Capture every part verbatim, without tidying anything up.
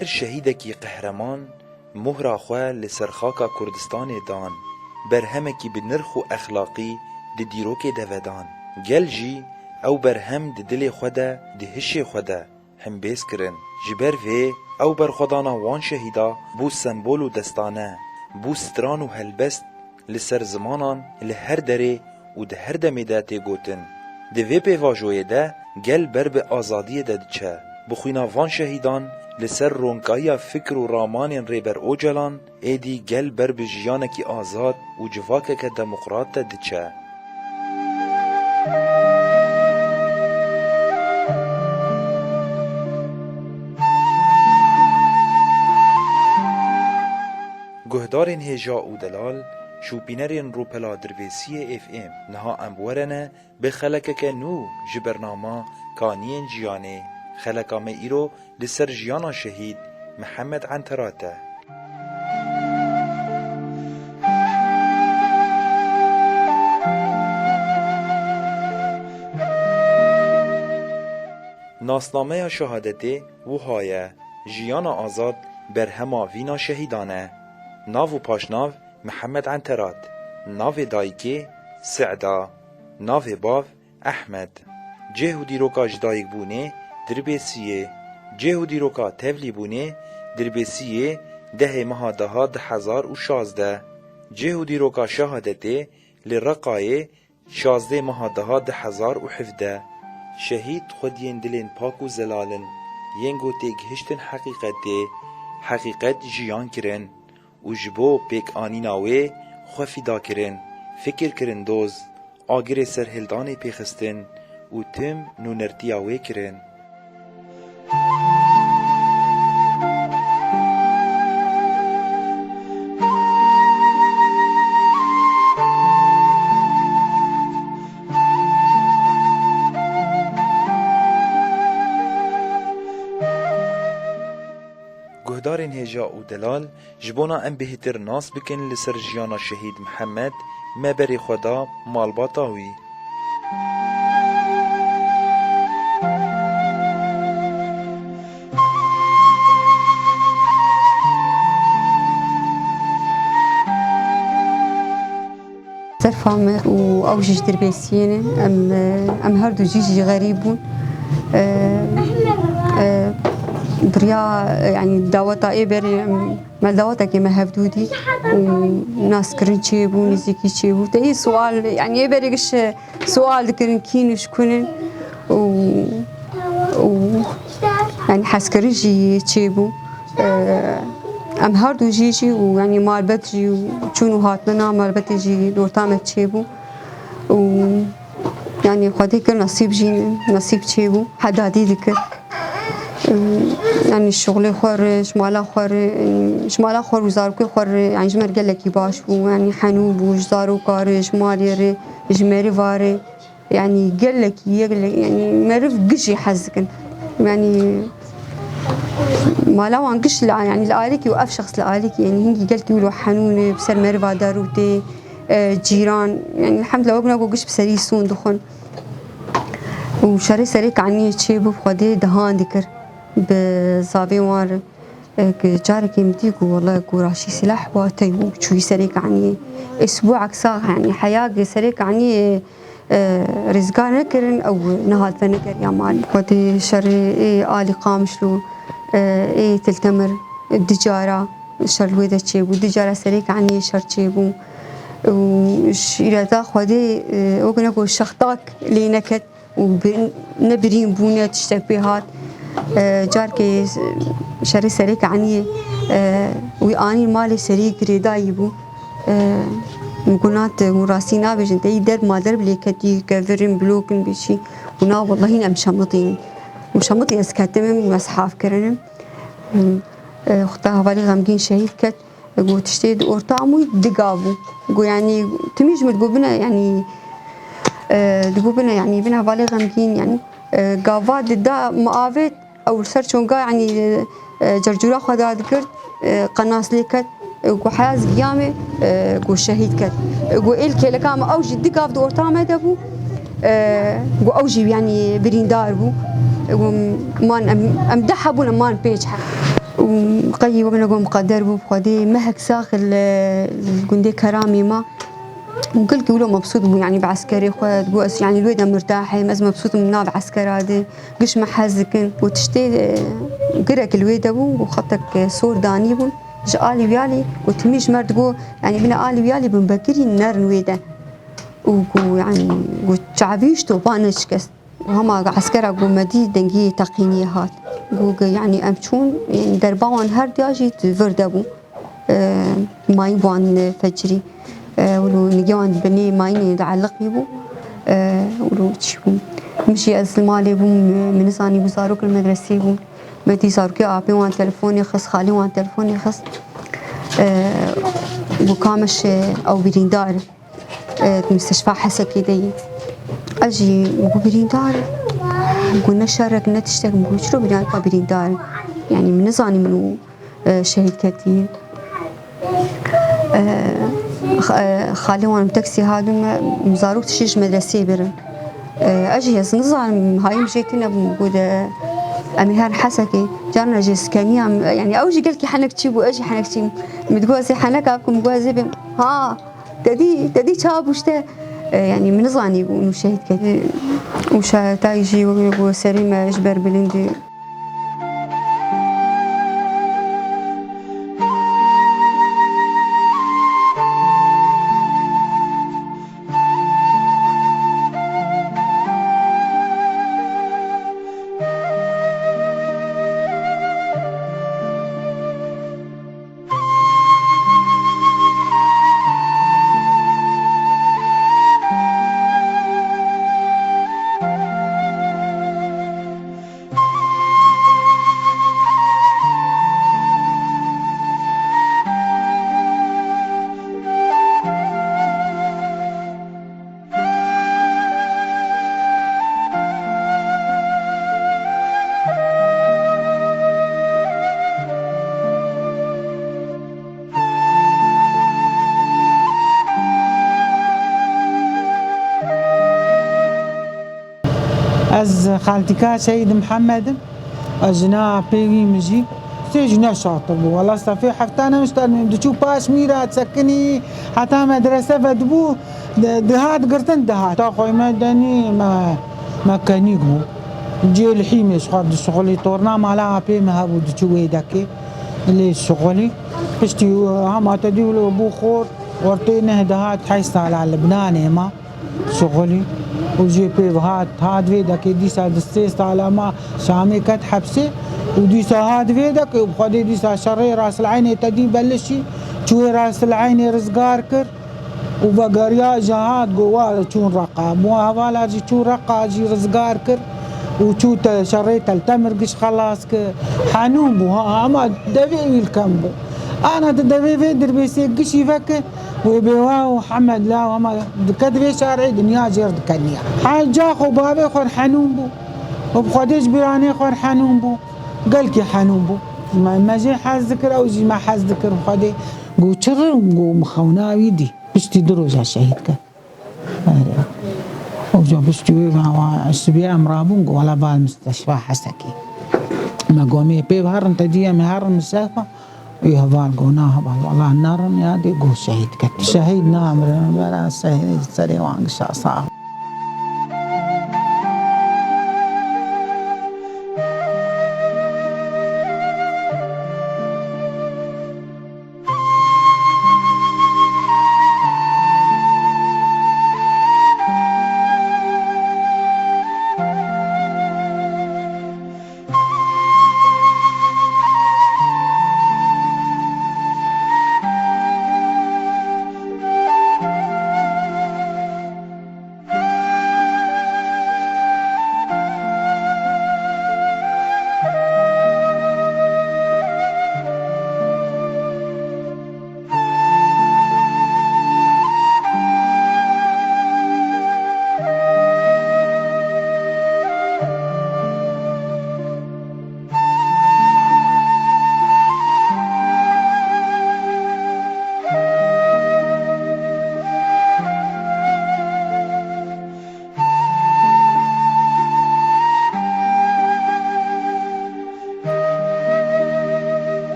Her şehîdekî qehreman mohra xwe li ser xaka Kurdistanê dan, berhemekî bi nirx û exlaqî di dîrokê de vedan. Gel jî ew berhem di dilê xwe de, di hişê xwe de hembêz kirin. Ji ber vê ew berxwedana wan şehîda bû sembol û destane, bû stran û helbest li ser zimanan li her derê û di her demê de tê gotin. Di vê pêvajoyê de gel ber bi azadiyê de diçe. Bi xwîna van şehîdan li ser ronkayiya fikr û ramanên Rêber Ocalan, êdî gel ber bi jiyanekî azad û civakeke demokrat de diçe. Guhdarên hêja û delal, şopînerên rûpela Dirbêsiyê F M, niha em werene bi xelekeke nû ji bernama Kaniyên Jiyanê. Xeleka me îro li ser jiyana şehîd Mihemed Enterat e. Nasnameya şehadetê wiha ye: Jiyana azad berhema vîna şehîdan e. Nav û paşnav: Mihemed Enterat. Navê dayikê: Se'da. Navê bav: Ehmed. Cih û dîroka ji dayikbûnê: Dirbêsiyê. Cih û dîroka tevlîbûnê: Dirbêsiyê, dehê meha deha du hezar û şazdeh. Cih û dîroka şehadetê: li Reqayê, şazdeh meha deha du hezar û hevdeh. Şehîd xwediyên dilên pak û zelal in, yên ku têgihiştin heqîqetê, heqîqet jiyan kirin û ji bo pêkanîna wê xwe fîda kirin, fikir kirin doz, agirê serhildanê pêxistin û tim nûnertiya wê kirin. Guhdarên hêja û delal, ji bona em bêhtir nas bikin li ser jiyana Şehîd Mihemed, me berê xwe da malbata wî. Zerfa me û ew jî ji Dirbêsiyê ne. Em, em her du jî jî xerîb bûn. E, e, biriya, yanî daweta ê berê, em, me dawetekê me hevdû dît û naskirin çêbû, nêzîkî çêbû. Te yê sual, yanî ê berê giş sual dikirin kî ne, ji ku ne û, û, yanî hezkirin jî çêbû. Em her du jî jî û, yanî malbet jî û çûn û hatina malbetê jî li orta me çêbû û, yanî Xwedê kir nesîb jî, nesîb çêbû, hedadî dikir. Yanî şixulê xwe re, ji mala xwe re, ji mala xwe re û zarokê xwe re, yanî ji me re gelekî baş bû, yanî henû bû, ji zaroka re, ji malê re, ji meriva re. Yanî gelekî, gelekî, yanî meriv giş jî hez dikin. Yanî mala wan giş li, yanî li alîkî û ev şexs li alîkî, yanî hingî gelkî wilo henûn e, bi ser meriva derûtê, e, cîran, yanî elhemdulillah wek ne ku giş bi serî stûn dixwin. Û şerê serê kaniyê çêbû, Xwedê dehan dikir bi zavê wan re. E, ku carekê min dî ku wele ku raşî sîlah wate û çûyî serê kaniyê. Ê sibû eksa, yanî heya ku serê kaniyê, e, rêzgar nekirin, ew nehat venegeriya malê. Xwedê şerê ê alî Qamişlo, e, ê Til Temir, du cara şer li wê de çêbû, du cara serê kaniyê şer çêbû. Û şîreta Xwedê, e, wek ne ku şextak lê neket. Û bi-, ne birîn bû, ne tiştek pê hat. E, carkê şerê serê kaniyê, e, wî anî malê serî girêdayî bû. E, min got, na tu hûn rastî nabêjin, te yî derb malderb lê ketî, kevirin, blokin, bêçî. Û na wellehî em şemitîn. Û şemitî ez ketim, em ez haf kirinim. E, Xuda hevalê xemgîn şehîd ket. Got, tiştê di orta min diga bû. Got, yanî, timî ji min digot bine, yanî, e, digot bine, yanî, bine hevalê xemgîn, yanî, e, gava dida min avêt, ew li ser çonga, yanî, e, cercûra xwe da dikir, e, qenas lê ket, e, got, heya ez giya me, e, got, şehîd ket. E, got, êl kêleka min ew jî di gav di orta me de bû, e, got, ew jî, yanî, birîndar bû. E, got, man, em, em deh hebûn, em man pênc heb. Û qey wek ne got miqeder bû, bi Xwedê mehek sax li, li gundê Keramê ma. Û gelkî wilo mebsût bû, yanî bi eskerê xwe, digot, ez, yanî, li wê de mirtah im, ez mebsût im nav eskera de, giş me hez dikin. Û tiştê, e, girek li wê de bû, û xetek, e, sor danî bûn. Ji alî wî alî, û timî ji me re digot, yanî, bine alî wî alî bin, bekirî nerin wê de. Û ku, yanî, ku çavî ji topa neşikest. Û hema eskera ku me dî dengî teqîniyê hat. Ku, ku, yanî, em çûn, yanî, derba wan her diya jî di vir de bû. E, mayî wan, e, fecirî. E, wilo nigê wan di binê mayînê de eliqî bû. E, wilo çi bû? Min jî ez li malê bûm, e, min nizanî ku zarok li medresê bûn. Me dî zarokê apê wan telefonê xist, xalê wan telefonê xist. E, ku kamiş, e, ew birîndar in. E, di mistişfa Hesekê de yî. Ez jî ku birîndar in. Ku ne şerek ne tiştek, ku çiro birîndar, birîndar in. Yanî min nizanî min û, e, şehîd ketî. E, x-, e, xalê wan bi teksî hatin me, zarok tiştê ji medresê birin. E, ez jî ez nizanim, hayîm jê tune bûm, got, e, em ê herin Hesekê. Carna jê skeniya min, yanî ew jî gelkî henekçî bû, ez jî henekçî bûm. Min digot ez ê heneka bikim, min got ez ê bêm. Ha, te dî, te dî çawa bû işte. E, yanî min nizanî û şehîd ketî. Û şehadetayî jî wek ku serê me ji ber bilindî. Ez xaltîka Şehîd Mihemed im. Ez jina pê wî min jî. Sê jî ne şatir bû. Wela sefê hefta nehişta diçû paş mîra sekinî heta medrese vedibû, di-, dihat girtin dihat. Ta xwe me denî me, me kenîk bû. Cihê li hîmê ji xwe dişixulî, torna mala apê me hebû diçû wê dekê. Lê şixulî. Piştî hema te dî wilo bû xor, ortê neh dihat heşt sala Libnanê ma. Şixulî û jê pê hat, hat vê dekê dîsa di sê sala ma Şamê ket hepsê û dîsa hat vê dekê û bi Xwedê dîsa şerê Rasil Eynê te dî belişî, çûyê Rasil Eynê rizgar kir û vegeriya ji hat got wa çûn Reqa. Bi wan hevalan jî çûn Reqa jî rizgar kir û çû te şerê Tel Temir giş xelas kir. Henûn bû ha, hema devê wî li kem bû. Ana tu devê vê dirbêsê gişî veke, wê bêwa û Hemed la û hema diket vê şarê dinya jêr dikeniya. Heca xwe bavê xwe henûn bû. Û bi Xwedê ji bîranê xwe henûn bû. Gelkî henûn bû. Me, me jê hez dikir, ew jî me hez dikir bi Xwedê. Got çi rûn, got min xewna wî dî. Piştî du roja şehîd kir. Erê. Û ca piştî wê wa sibê em rabûn, got wela val misteşfa Hesekê. Me got em ê pê biherin, te dî em ê herin misteşfa. Wî heval got na heval, wela nerin ya dê got şehîd ket. Şehîd namirin, bera şehîd serê wan gişa sax.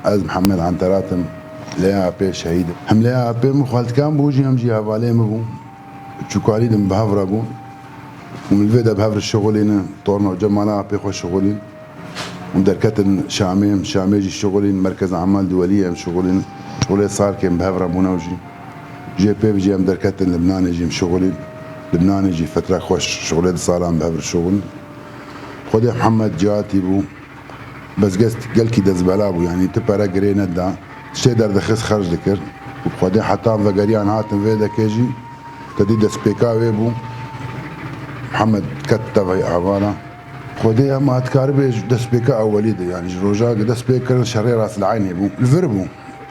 Ez Mihemed Enterat im, lê apê şehîd im. Hem lê apê min xaltikan bû jî, hem jî hevalê min bû. Çûkanî de min bi hev re bûn. Û min li vê de bi hev re şixulînin, torna û cemala apê xwe şixulîn. Hûn derketin Şamê, em Şamê jî şixulîn, merkez emal di weliyê em şixulîn. Şixulê Sarkê em bi hev re bûne û jî. Jê pê jî em derketin Libnanê jî em şixulîn. Libnanê jî fetra xweş şixulê di salan bi hev re şixulîn. Xwedê Mihemed cihatî bû. Bes gest gelkî destbela bû, yanî ti pere girê neda. Tiştê derdixist xerc dikir. Û Xwedê heta vegeriyan hatin vê dekê jî, te dî destpêka wê bû. Mihemed ket tevayê hevala. Xwedê hema dikaribê ji destpêka ewelî de, yanî ji roja ku dest pê kirin şerê Ras el Eynê bû. Li vir bû.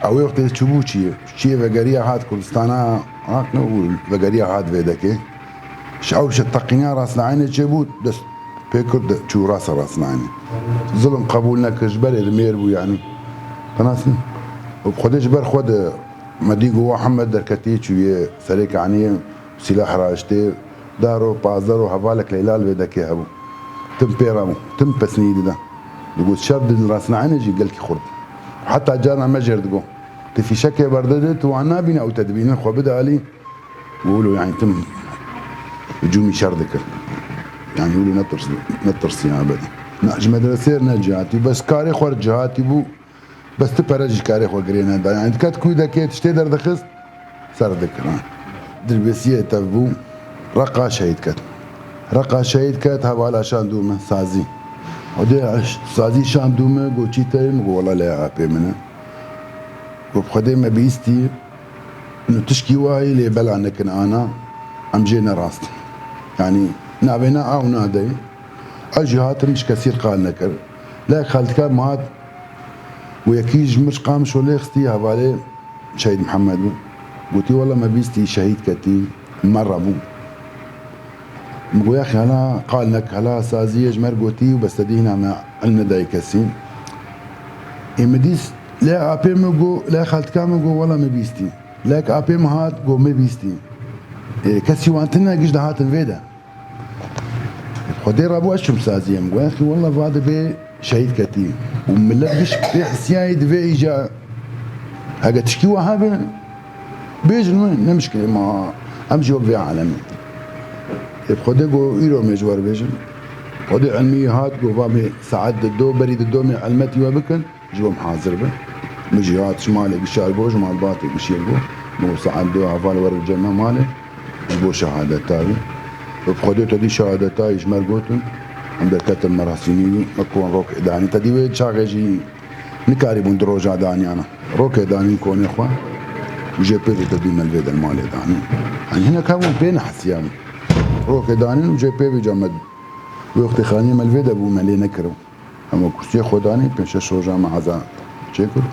Ew ê wextê çûbû çiyê. Çiyê vegeriya hat Kurdistana Iraq ne û vegeriya hat vê dekê. Ji ew şe teqîniya Ras el Eynê çêbû, dest pê kir de çû rasa Ras el Eynê. Zilm qebûl nekir, ji berê li mêr bû yanî. Te nas in? Û Xwedê ji ber xwe de me dî ku Muhemed derketî çûyê serê kaniyê, sîlah raştê, dar û pazdar û hevalek Leyla li vê dekê hebû. Tim pê re bû, tim pesnî dida. Digot şer di Ras el Eynê jî gelkî xurt. Heta carna me jêr digot. Tu fîşekê berdide, tu wan nabîne, ew te dibînin, xwe bide alî. Wilo, yanî tim hicûmî şer dikir. Yanî wilo netirs-, netirsiya ebedî. Na, ji medresê re ne cihatî, bes karê xwe re cihatî bû, bes ti pere jî karê xwe girê neda. Yanî diket kû dekê tiştê derdixist, ser dikir, ha. Dirbêsiyê tev bû, Reqa şehîd ket. Reqa şehîd ket, hevala şandû min, Sazî. Xwedê Sazî şandû min, got çî te ye, min got wela lê apê min e. Got Xwedê me bihîstî, Nû tişkî wayî lê bela nekin ana, em jê ne rast. Yanî navêna ew nadeyê. Ez jî hatim ji kesî qal nekir. Lek xaltika min hat û yekî ji min ji Qamişo lê xistî hevalê Şehîd Mihemed bû. Gotî wela me bîstî şehîd ketî, me re bû. Min got, "Yaxî, hela qal nek, hela saziyê ji me re gotî û bes te dî hîna me ilm nedayî kesî." Ê min dîs, lê apê min got, lê xaltika min got, "Wela min bîstî." Lek apê min hat, got, "Min bîstî." Ê, kesî wan tune giş dihatin vê de. Xwedê rabû ez çûm saziyê min got, "Yaxî, wela va dibê şehîd ketî." Û milet giş pê hesiyayê di vê îca, heke tişkî wa hebe, bêjin wê, ne mişkilê ma, em jî wek vê alemê. Ê, bi Xwedê got, "Îro me ji we re bêjin." Xwedê ilmî hat, got, "Va me saet di do, berî di do me ilmetî we bikin, ji bo em hazir bin." Min jî hat, ji malê gişar got, ji malbatê gişêr got. Min got, "Saet do heval werin cem me malê." Ji bo şehadeta wî. Bi Xwedê te dî şehadeta wî ji me re gotin, em derketin merasîmî wî, me kon rokê danî. Te dî wê çaxê jî nikarîbûn di roja daniyana. Rokê danîn konê xwe û jê pê vê te dî me li vê dermalê danî. Hani hinek hebûn pê nehesiyabûn. Rokê danîn û jê pê vê ca me wê wextê xaniyê me li vê de bû me lê nekiribû. Hema kursiyê xwe danî, pênc şeş roja me eza çêkir.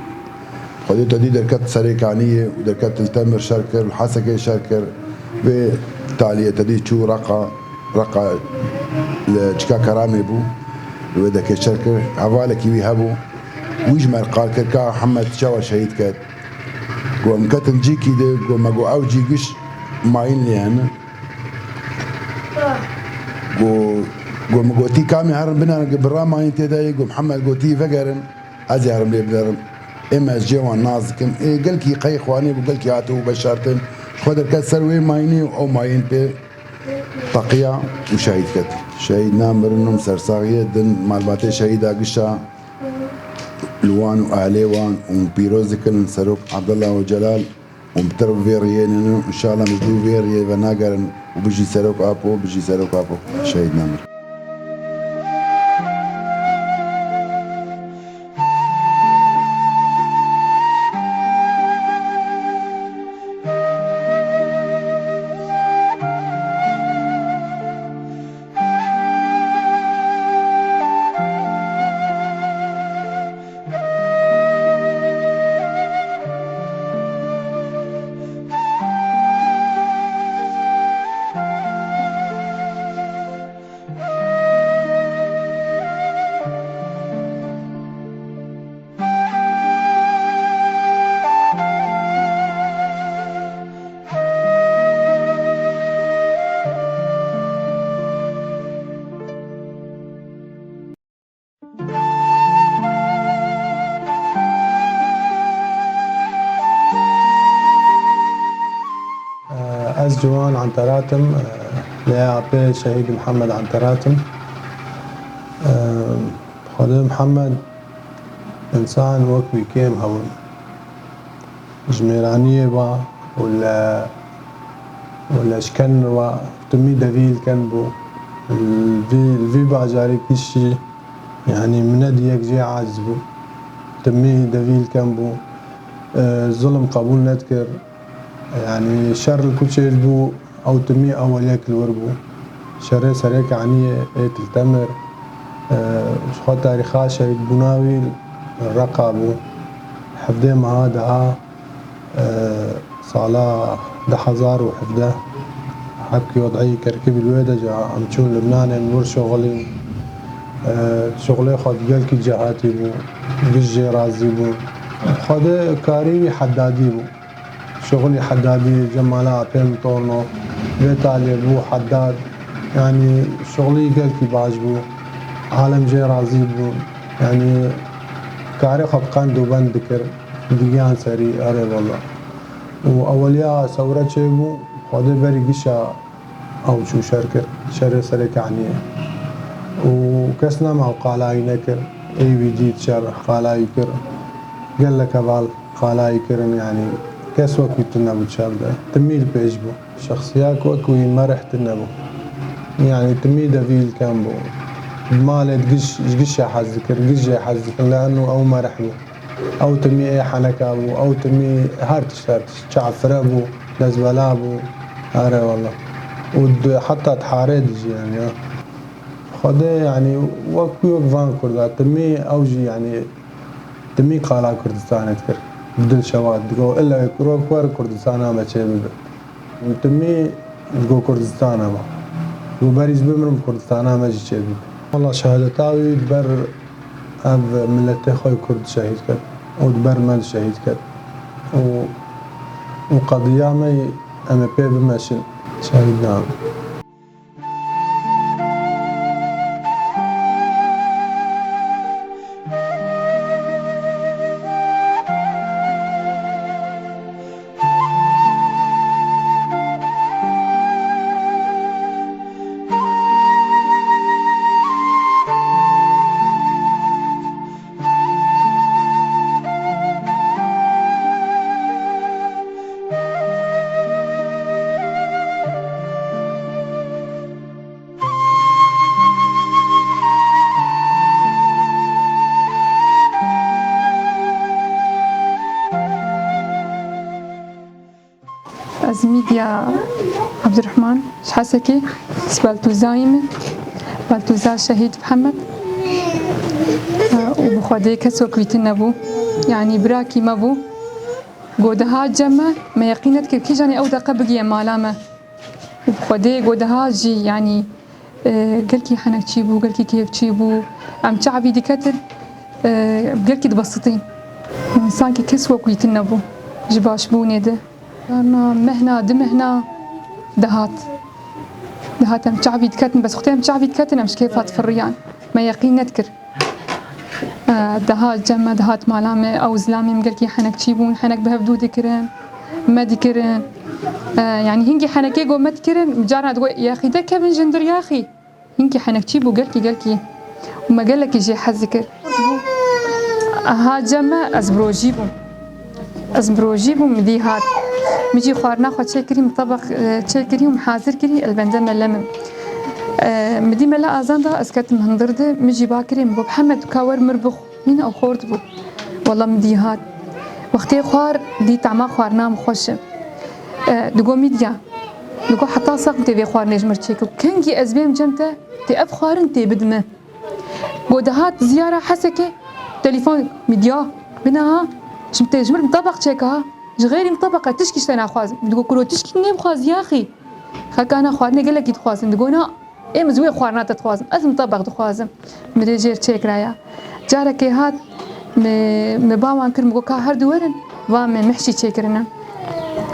Xwedê te dî derket Serêkaniyê û derket li Temir şer kir, li Hesekê şer kir. Vê taliyê te dî çû Reqa, Reqa li Çika Keramê bû. Li wê dekê şer kir. Hevalekî wî hebû. Wî ji me re qal kir ka Hemed çawa şehîd ket. Got, em ketin cîkî de, got, me got, ew cî giş mayîn lê hene. Got, got, min gotî kamê herin binêrin, got, bi ramayîn tê de ye, got, Mihemed gotî vegerin, ez ê herim lê binerim. Ê me ez cê wan nas dikim. Ê gelkî qey xwanê bû, gelkî hatibû veşartin. Xwe derket ser wê mayînê û ew mayîn pê teqiya û şehîd ket. Şehîd namirin û sersaxiyê din malbatê şehîda gişa li wan û ailê wan û pîroz dikin Serok Abdullah Ocalan. Û bi tir vê riyê nînin, înşallah ji dû vê riyê venagerin û bijî Serok Apo, bijî Serok Apo. Şehîd nemir. Ciwan Anterat im, lê apê Şehîd Mihemed Anterat im. Xwedê Mihemed însan wek wî kêm hebûn. Ji mêraniyê ba û le, û leşken wa timî devî li ken bû. Li vî, li vî bajarî kişî, yanî min nedî yek jê aciz bû. Timî devî li ken bû. E, zulm qebûl nedikir. Yanî şer li ku çêdibû, ew timî eweliyek li wir bû. Şerê Serê Kaniyê ê Til Temir, e, ji xwe tarîxa şehîdbûna wî Reqa bû. Hevdê meha daha, e, sala du hezar û hevdeh, hebkî wed'î Kerkûkê bû, li wê de ca em çûn Libnanê, min wir şoxilîn. E, şoxilê xwe di gelkî cihatî bû, giş jê razî bû. Xwedê karî wî Hedadî bû. Şoxilî Hedadî, Cemala Apê Min Torno, vê talê bû Hedad. Yanî şoxilî gelkî baş bû. Alem jê razî bû. Yanî karê xwe bi qend û bend dikir. Digiyan serî, erê wela. Û eweliya sewre çêbû, Xwedê berî gişa ew çû şer kir, şerê Serê Kaniyê. Û kes nema ew qalayî nekir, ê wî dît şer qalayî kir. Gelek heval qalayî kirin, yanî kes wek wî tune bû şer de. Timî li pêş bû. Şexsiyek wek wî merih tune bû. Yanî timî devî li ken bû. Di malê di giş, ji gişê hez dikir, giş jê hez dikir, leanu ew merih bû. Ew timî ê heneka bû, ew timî her tişt, her tişt. Çavfire bû, dezbela bû. Erê wela. Û di, heta di harê dijî, yanî, ya. Xwedê, yanî, wek wî wek van Kurda, timî ew jî, yanî, timî qala Kurdistanê dikir. Bi dil şewat digo, illa wê kuro ku wer Kurdistana me çê bibe. Timî digo Kurdistana me. Digo berî ez bimirim Kurdistana me jî çêbû. Wela şehadeta wî di ber ev miletê xwe yê Kurd şehîd ket û di ber me de şehîd ket û, û qediya me yê em ê pê bimeşin şehîd nabin. Ez Mîdya Ebdurehman, ji Hesekê, ji Beltûzayê me, Beltûza Şehîd Mihemed. Û bi Xwedê kes wek wî tune bû. Yanî birakî me bû. Go dihat cem me, me yeqîn nedikir kîjanê ew deqe bigiye mala me. Û bi Xwedê go dihat jî, yanî, e, gelkî henekçî bû, gelkî kêfçî bû. Em çavî diketin, e, gelkî dibesitîn. Sankî kes wek wî tune bû ji başbûnê de. Carna mehna, du mehna dihat. Dihat em çavî diketin, bes wextê em çavî diketin, em ji kêfa difiriyan. Me yeqîn nedikir. E, dihat cem me, dihat mala me, ew zilamê min gelkî henekçî bûn, henek bi hev dû dikirin, me dikirin. E, yanî hingî henekê go me dikirin, carna digot, "Yaxî derkevin ji hundir yaxî." Hinkî henekçî bû, gelkî, gelkî. Û me gelekî jê hez dikir. Aha cem me, ez bi rojî bûm. Ez bi rojî bûm, min dî hat. Min jî xwarina xwe çêkirî, min tebeq, e, çêkirî û min hazir kirî, el bende mele min. E, min dî mele azan da, ez ketim hundir de, min jî ba kirê, min got, "Mihemed, ka wer mir bixwe." Mîna ew xort bû. Wela min dî hat. Wextê xwar, dî tama xwarina min xweş e. E, digo, "Mîdya." Digo, "Heta sax min tê vê xwarinê ji mir çêke. Kengî ez bêm cem te, tê ev xwarin tê bid min." Go dihat ziyara Hesekê, telefon, "Mîdya, bine ha, ji min tê ji mir min tebeq çêke ha. Ji xêrî min tebeq e, tişkî ji te naxwazim." Digo, "Kuro tişkî nêbixwaz yaxî. Xelk ana xwarinê gelekî dixwazin." Digo, "Na." Ê min ji wê xwarina te dixwazim. Ez min tebeq dixwazim. Min rê jêr çêkiraya. Carekê hat, mi, mi ba wan kir, mi got, "Ka her du werin, va me mihşî çêkirine."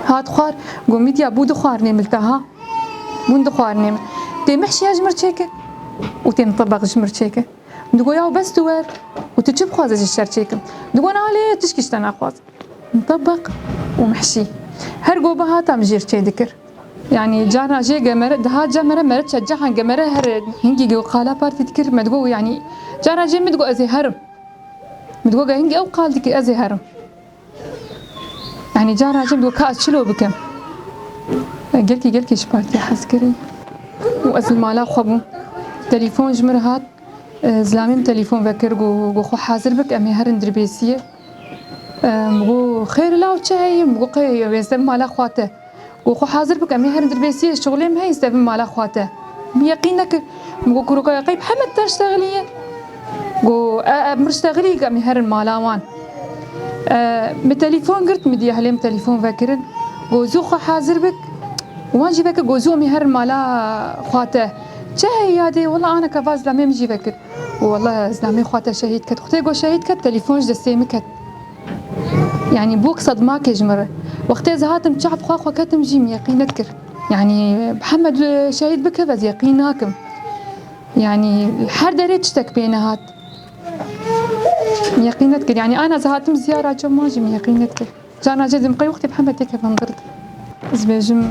Hat xwar, got, "Mîdya, bû du xwarinê min li te ha. Bûn du xwarinê min. Tê mihşiya ji mir çêke û tê min tebeq ji mir çêke." Min digo, "Ya bes tu wer û tu çi bixwaze ji şer çêkim?" Digo, "Na lê tişkî ji te naxwazim." Min tebeq û mihşî. Her go bihata min jêr çê dikir. Yani cara jê gemere, daha cemere mere çe cehan gemere her hingî ge qala partî dikir, me digo yani cara jê min digo ez ê herim. Min digo ge hingî ew qal dikir ez ê herim. Yani cara jê min digo ka ez çilo bikim. Gelkî gelkî ji partî hez kirî. Û ez li mala xwe bûm. Telefon ji min re hat. E, zilamê min telefon vekir, got, got, "Xwe hazir bik, em ê herin Dirbêsiyê." E, min got, "Xêr law çi heye?" Min got, "Qey wê ez mala xwe te." Got, "Xwe hazir bik, em ê herin Dirbêsiyê, şixulê min heye, ez tevim mala xwe te." Min yeqîn nekir. Min got, "Kuroka qey Mihemed te ştexiliye?" Got, "E, e, mir ştexilî, em ê herin mala wan." E, min telefon girt, min diye helê min telefon vekirin. Got, "Zû xwe hazir bik." Wan jî vekir, got, "Zû em ê herin mala xwe te." Çi heye yadê? Wela aneka va zilamê min jî vekir. Wela zilamê xwe te şehîd ket. Xwedê got şehîd ket, telefon ji destê min ket. Yani bûk sedmakê ji min re. Wextê ez hatim çav xwe xwe ketim jî min yeqîn nedikir. Yani Mihemed şehîd bike ez yeqîn nakim. Yani her derê tiştek pê nehat. Min yeqîn nedikir. Yani ana ez hatim ziyara çav wan jî min yeqîn nedikir. Carna jê dibim qey wextê Mihemed têke vendirt. Ez bêjim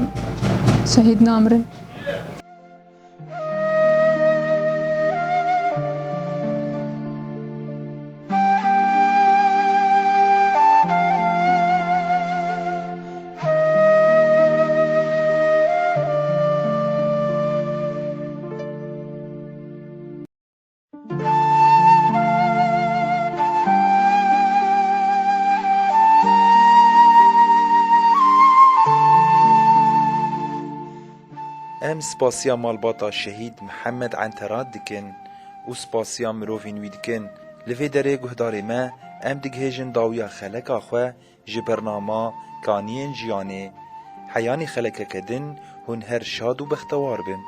şehîd namirin. Em spasiya malbata şehîd Mihemed Enterat dikin û spasiya mirovên wî dikin. Li vê derê guhdarê me, em digihêjin dawiya xeleka xwe ji bernama Kaniyên Jiyanê. Heyanî xelekeke din hûn her şad û bextewar bin.